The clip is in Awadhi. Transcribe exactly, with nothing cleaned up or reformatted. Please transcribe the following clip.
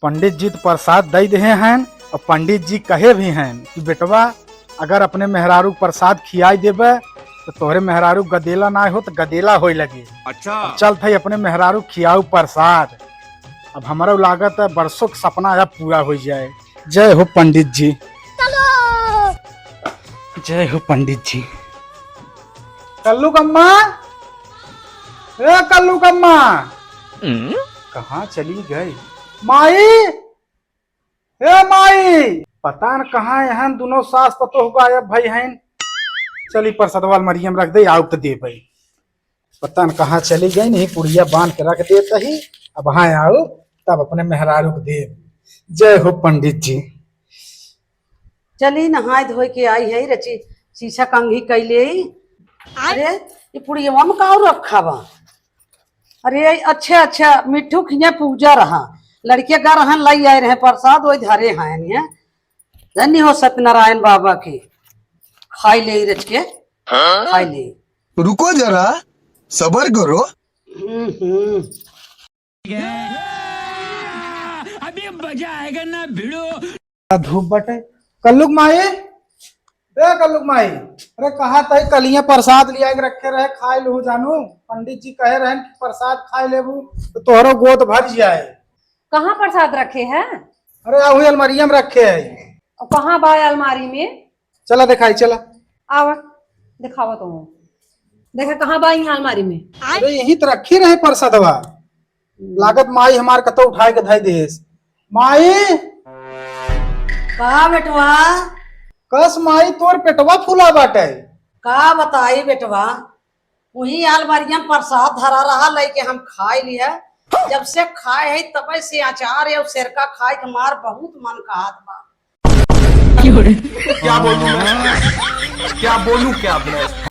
पंडित जी तो प्रसाद दइ देहे हैं और पंडित जी कहे भी हैं कि बेटवा, अगर अपने मेहरारू के प्रसाद खियाई देबे तो तोहरे मेहरारू गदेला ना हो तो गदेला होए लगे। अच्छा। अब चलत है अपने मेहरारू खियाऊ प्रसाद। अब हमरा लागत है बरसों के सपना अब पूरा हो जाए। जय हो पंडित जी। जय हो पंडित जी। कल्लू कम्मा, ए कल्लू कम्मा, कहाँ चली गई माई? ए माई, पता न कहाँ एहन दुनो सास पतोह गायब भई हइन। चली परसदवा अलमरिया में रख दे, आउब त देबे। पता न कहाँ चली गई, नहीं पुड़िया बांध के रख देत ही। अब हाँ आउब तब अपने मेहरारू के देब। जय हो पंडित जी। चली नहाए धोए के आई है रची, शीशा कंघी कैले। अरे, ये पुड़ियवा में का रखा बा? अरे, अच्छा, अच्छा, मिट्ठू खिया पूजा रहा, लड़के गा रहन लाई आए रहे प्रसाद, वही धरे हैं ये। धन्य हो सत्यनारायण बाबा के, खाई ले रच के, खाई ले। रुको जरा, सबर करो। हम्म, हम्म। अभी मजा आएगा ना भिड़ो। धूप बटे। कल्लुक माई, ए कल्लुक माई, अरे कहा तई कलिया प्रसाद लिया के रखे रहे, खाए लू जानू। पंडित जी कहे रहन कि प्रसाद खाए लेबू तो तोहरो गोद भर जाए। कहाँ प्रसाद रखे हैं? अरे वही अलमारिया में रखे है। और कहाँ बा अलमारी में? चला दिखाई, चला। आवा, दिखावा तो। देखा कहाँ बा यहाँ अलमारी में। अरे यही तो रखी रहे प्रसादवा। लागत माई हमार कतो उठाए के धई देस। माई! का बेटवा? कस माई, तोर पेटवा फूला बाटे। का बताई बेटवा, वही अलमारिया में प्रसाद धरा रहा, लइके हम खाए लिया। जब से खाए है तबे से अचार या सेरका खाए के हमार बहुत मन कहत बा। क्या बोलूं मैं? क्या बोलूं क्या मैं?